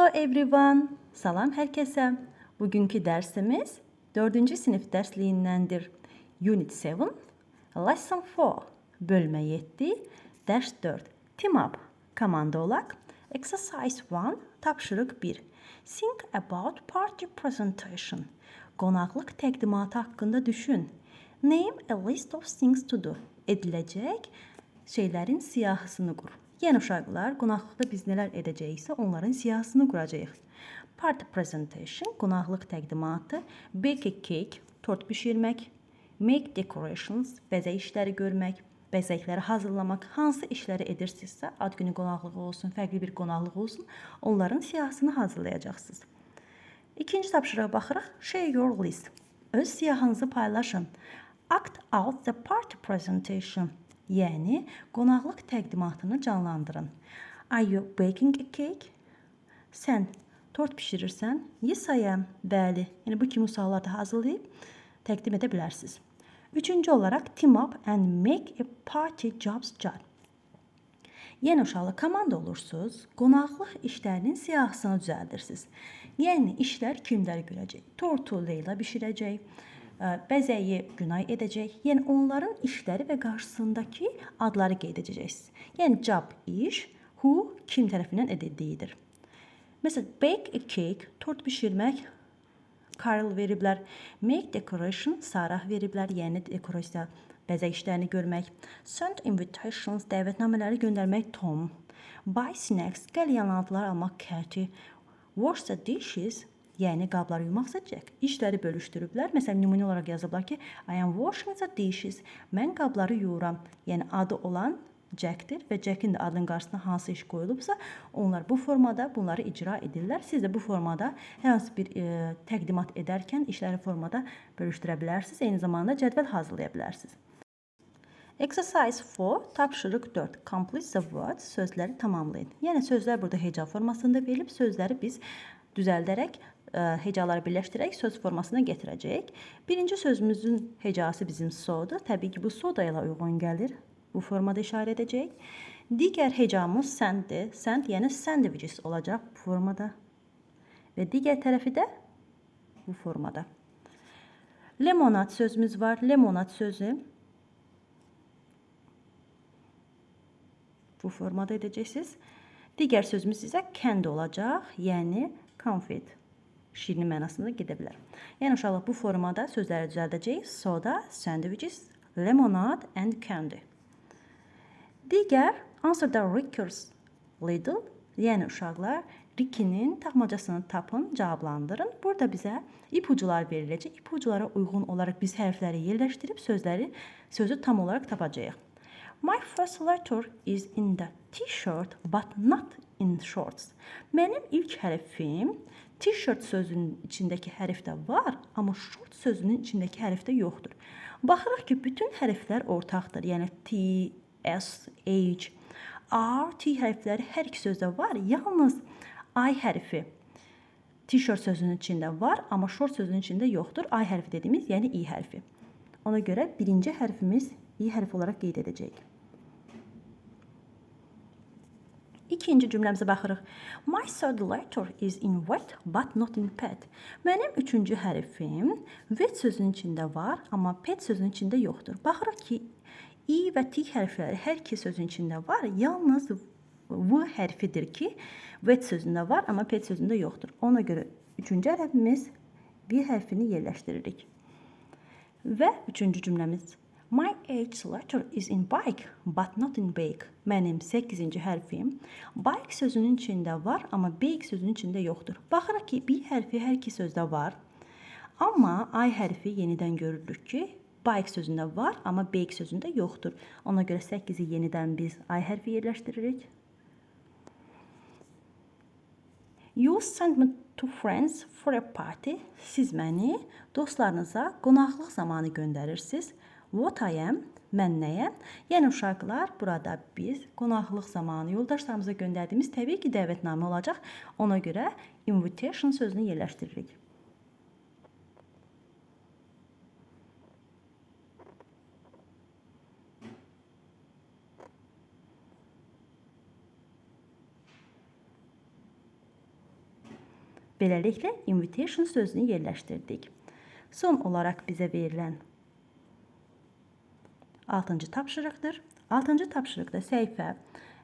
Hello everyone. Salam hər kəsə. Bugünkü dərsimiz 4-cü sinif dərsliyindəndir. Unit 7, Lesson 4, bölmə 7, dərs 4. Team up, komanda olaq. Exercise 1, tapşırıq 1. Think about party presentation. Qonaqlıq təqdimatı haqqında düşün. Name a list of things to do. Ediləcək şeylərin siyahısını qur. Yəni uşaqlar, qonaqlıqda biz nələr edəcəyiksə, onların siyahısını quracağıq. Party presentation, qonaqlıq təqdimatı, bake a cake, tort bişirmək, make decorations, bəzək işləri görmək, bəzəkləri hazırlamaq, hansı işləri edirsinizsə, ad günü qonaqlığı olsun, fərqli bir qonaqlıq olsun, onların siyahısını hazırlayacaqsınız. İkinci tapşırığa baxırıq. Share your list. Öz siyahınızı paylaşın. Act out the party presentation. Yəni qonaqlıq təqdimatını canlandırın. Are you baking a cake? Sən tort bişirirsən? Yes, I am. Bəli. Yəni bu kimi suallar da hazırlayıb təqdim edə bilərsiniz. Üçüncü olaraq team up and make a party jobs chart. Yəni uşaqlar komanda olursunuz, qonaqlıq işlərinin siyahısını düzəldirsiniz. Yəni işlər kimlər görəcək? Tortu Leyla bişirəcək, bəzəyi Günay edəcək. Yəni onların işləri və qarşısındakı adları qeyd edəcəksiniz. Yəni job iş, who kim tərəfindən edildiyidir. Məsələn, bake a cake, tort bişirmək Carl veriblər. Make decoration Sarah veriblər, yəni dekorasiya bəzək işlərini görmək. Send invitations, dəvətnamələri göndərmək Tom. Buy snacks, qəlyanaltılar almaq Katie. Wash the dishes, yəni qabları yumaqsa Jack. İşləri bölüşdürüblər. Məsələn, nümunə olaraq yazıblar ki, I am washing the dishes. Mən qabları yuyuram. Yəni adı olan Jackdir və Jackin də adının qarşısına hansı iş qoyulubsa, onlar bu formada bunları icra edirlər. Siz də bu formada hər hansı bir təqdimat edərkən işləri formada bölüşdürə bilərsiniz. Eyni zamanda cədvəl hazırlaya bilərsiniz. Exercise 4, tapşırıq 4. Complete the words, sözləri tamamlayın. Yəni sözlər burada heca formasında verilib, sözləri biz düzəldərək, hecaları birləşdirərək söz formasına gətirəcəyik. Birinci sözümüzün hecası bizim so'dur. Təbii ki, bu soda ilə uyğun gəlir. Bu formada işarə edəcəyik. Digər hecamız senddir. Send, yəni sandwiches olacaq bu formada. Və digər tərəfi də bu formada. Lemonad sözümüz var. Lemonad sözü bu formada edəcəksiniz. Digər sözümüz isə candy olacaq, yəni konfet. Şirini mənasında gedə bilər. Yəni uşaqlar bu formada sözləri düzəldəcəyik. Soda, sandwiches, lemonade and candy. Digər answer the Ricker's riddle, yəni uşaqlar Ricky'nin tapmacasını tapın, cavablandırın. Burada bizə ipucular veriləcək. İpuculara uyğun olaraq biz hərfləri yerləşdirib sözü tam olaraq tapacağıq. My first letter is in the t-shirt but not in shorts. Mənim ilk hərfim t-shirt sözünün içindəki hərfdə var, amma short sözünün içindəki hərfdə yoxdur. Baxırıq ki, bütün hərflər ortaqdır. Yəni T, S, H, R, T hərfləri hər iki sözdə var. Yalnız I hərfi t-shirt sözünün içində var, amma short sözünün içində yoxdur. I hərfi dediyimiz, yəni I hərfi. Ona görə birinci hərfimiz I hərfi olaraq qeyd edəcəyik. İkinci cümləmizə baxırıq. My third letter is in wet but not in pet. Mənim üçüncü hərfim wet sözünün içində var, amma pet sözünün içində yoxdur. Baxırıq ki, I və T hərfləri hər iki sözün içində var. Yalnız V hərfidir ki, wet sözündə var, amma pet sözündə yoxdur. Ona görə üçüncü hərfimiz V hərfini yerləşdiririk. Və üçüncü cümləmiz. My eighth letter is in bike, but not in bake. Mənim 8-ci hərfim bike sözünün içində var, amma bake sözünün içində yoxdur. Baxırıq ki, B hərfi hər iki sözdə var. Amma I hərfi yenidən görürük ki, bike sözündə var, amma bake sözündə yoxdur. Ona görə 8-i yenidən biz I hərfi yerləşdiririk. You send me to friends for a party. Siz məni dostlarınıza qonaqlıq zamanı göndərirsiniz. What I am, mən nəyəm? Yəni uşaqlar, burada biz qonaqlıq zamanı yoldaşlarımıza göndərdiyimiz təbii ki, dəvətnamə olacaq. Ona görə invitation sözünü yerləşdiririk. Beləliklə invitation sözünü yerləşdirdik. Son olaraq bizə verilən 6-cı tapşırıqdır. 6-cı tapşırıqda səhifə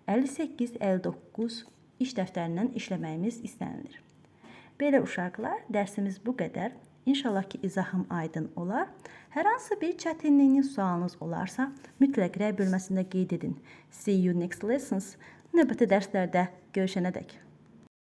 58-59 iş dəftərindən işləməyimiz istənilir. Belə uşaqlar, dərsimiz bu qədər. İnşallah ki, izahım aydın olar. Hər hansı bir çətinliyiniz, sualınız olarsa, mütləq rəy bölməsində qeyd edin. See you next lessons. Növbəti dərslərdə görüşənədək.